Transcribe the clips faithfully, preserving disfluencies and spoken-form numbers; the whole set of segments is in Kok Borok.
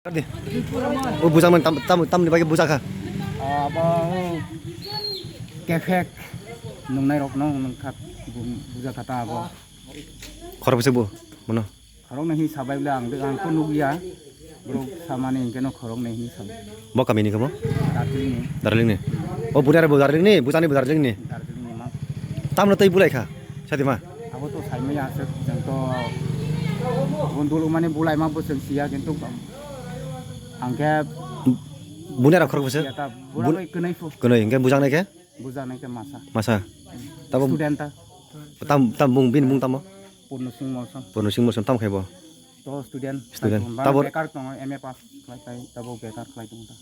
Di. O bujang man tam, tam, tamni bagwi bujak kha? Abo kekhek nungnai rokno nungkha bu-, bujak kha ta abo. Khorok bwswk bo, bono? Khoroknwi hinwi sabai bwle ang, ang to nukya. Borok samani hinkhe no khoroknwi hinwi sabai. Bo kamini khe bo? Darjeeling ni. Darjeeling ni. O buniare bo Darjeeling ni, bujani bo Darjeeling ni. Darjeeling ni ma. Tamno tei bulai kha, sadi ma? Abo to saimaya aswk, chwng to bondul mani bulai ma bo chwng siya, kintu angkhe Buniare khorok bwswk? Ya ta bura Bun-, bai kwnwi phu. Kwnwi, hinkhe bujaknai khe? Bujaknai khe masa. Masa. Tabo Student ta. Tam, tam bung, bini bung tamo? Purno Singh Molsom. Purno Singh Molsom tam khai bo? To student. Student. Bang Tabor bekar tongo, M A pass khlai khai, tabo bekar khlai tongo ta.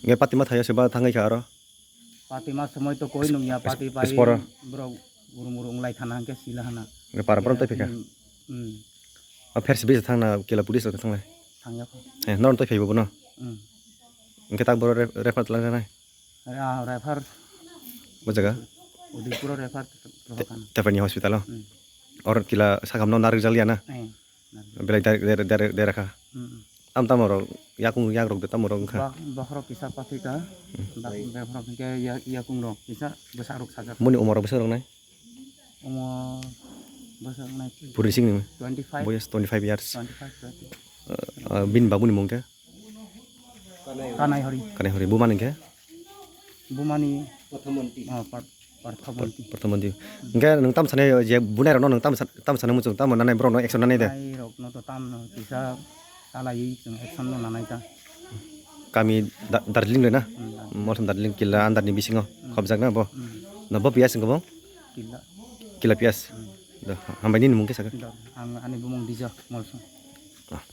Nge Patima thayo se ba thangai kha aro? Patima somoi to koi nungya, Pati pai Sporo. Borok guru muru unglai khana hwnkhe sila hana. Nge para borom tai phika? Hmm. A pher se bisa thangna kila police rok thanglai. Thangya kho. He, non tai phaibo bono? Hmm. Hwnkhe tak boro re-, refer tlang nai? Ah, refer. Bo jaga? Udaipur refer. Te-, tepani hospital o? Hmm. Or kila sakam no narik jaliya na? Eh. Belai der, der, der, der kha. Hmm. Tam tamo rok, yakung yak rok de tamo rok wngkha. Ba-, bokhorok kisa pathika. Hmm. Ba-, bokhorok hwnkhe ya-, yakung rok kisa bwsak rok sajak. Moni umor rok bwswk rok nai? Umor bwswk rok nai. Puri sing ni? Twenty five. Boyos twenty five years. Twenty five, twenty. Eh, eh, bini babuni mung khe? Kanai Hori. Kanai Hori. Bumani khe? Bumani Pratham Monti. Oh, Par-, Pratham Monti. Pratham Monti. Hingke nwng tam sanai je bunai rokno nwng tam sa-, tam sanai muchung tamo nanai borokno action nanai de? Bunai rokno to tamno kisa salaiwi chwng action no nanai ta. Kami Da-, Darjeeling le na? Hmm, Darjeeling. Molsom Darjeeling killa under ni bisingo Hmm. khobjak na bo? Hmm. Na bo piyas wngkha bo? Killa. Killa piyas. Hmm. Do, hambai nini mung khe sakhe? Do, ang ani bumung Dija Molsom.